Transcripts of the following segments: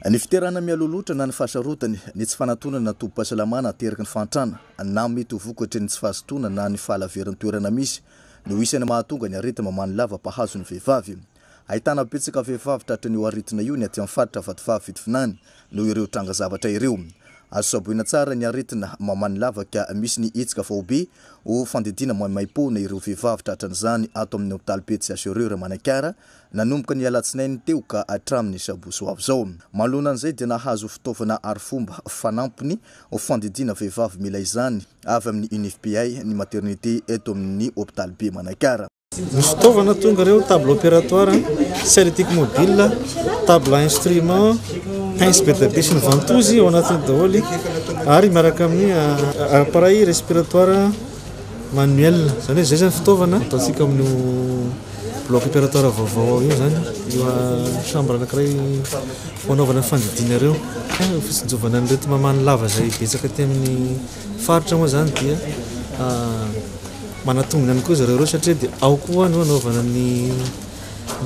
Ny fiterahana mialoha loatra na ny fahasarotany, ny tsy fanatonana tobim-pahasalamana ateraky ny fahantrana na mety ho vokatry ny tsy fahazotoana na ny fahalaviran'ny toerana misy no isan'ny mahatonga ny aretina mamany lava mpahazo ny vehivavy. Ahitana betsaka vehivavy tratran'io aretina io ny aty amin'ny faritra Vatovavy Fitovinany noho ireo tranga zavatra ireo. Azo tsaboina tsara ny aretina mamany lava ka misy ny hetsika faobe ho fandidiana maimaimpoana ireo vehivavy tratran'izany ato amin'ny hopitaly CHRR Manakara Nanomboka ny alatsinainy teo ka hatramin'ny sabotsy ho avy izao. Manoloana an'izay dia nahazo fitaovana arifomba fanampiny ho fandidiana vehivavy mila izany avy amin'ny UNFPA ny maternité eto amin'ny hopitaly be Manakara. Ny fitaovana tonga ireo, table opératoire, scialytique mobile, table à instrument, pince be dia be sy ny ventouse ao anatiny daholo ary miaraka amin'ny appareil respiratoire manuel. Izany hoe izay izany fitaovana ataontsika amin'io Bloc opératoire vaovao ao io zany, io chambre anankiray ho anaovana fandidiana ireo. Ho fitsinjovana an'ireto mamany lava izay betsaka aty amin'ny faritra moa zany dia manatombina ihany koa zareo ireo satria dia ao koa no anaovana ny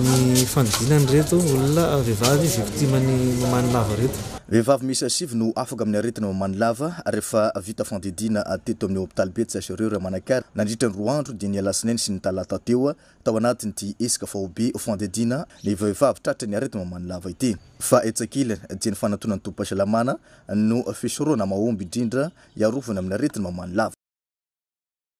ny fandidiana an'ireto olona vehivavy victime ny mamany lava ireto. Vehivavy miisa 9 no afaka amin'ny aretina mamany lava rehefa vita fandidiana teto amin'ny hopitaly be CHRR Manakara nandritra ny 2 andro dia ny alatsinainy sy ny talata teo tao anatin'ity hetsika faobe fandidiana ny vehivavy tratran'ny aretina mamany lava ity. Fa etsy ankilany dia ny fanatonan'ny tobim-pahasalamana no fisorohana mahomby indrindra hiarovana amin'ny aretina mamany lava.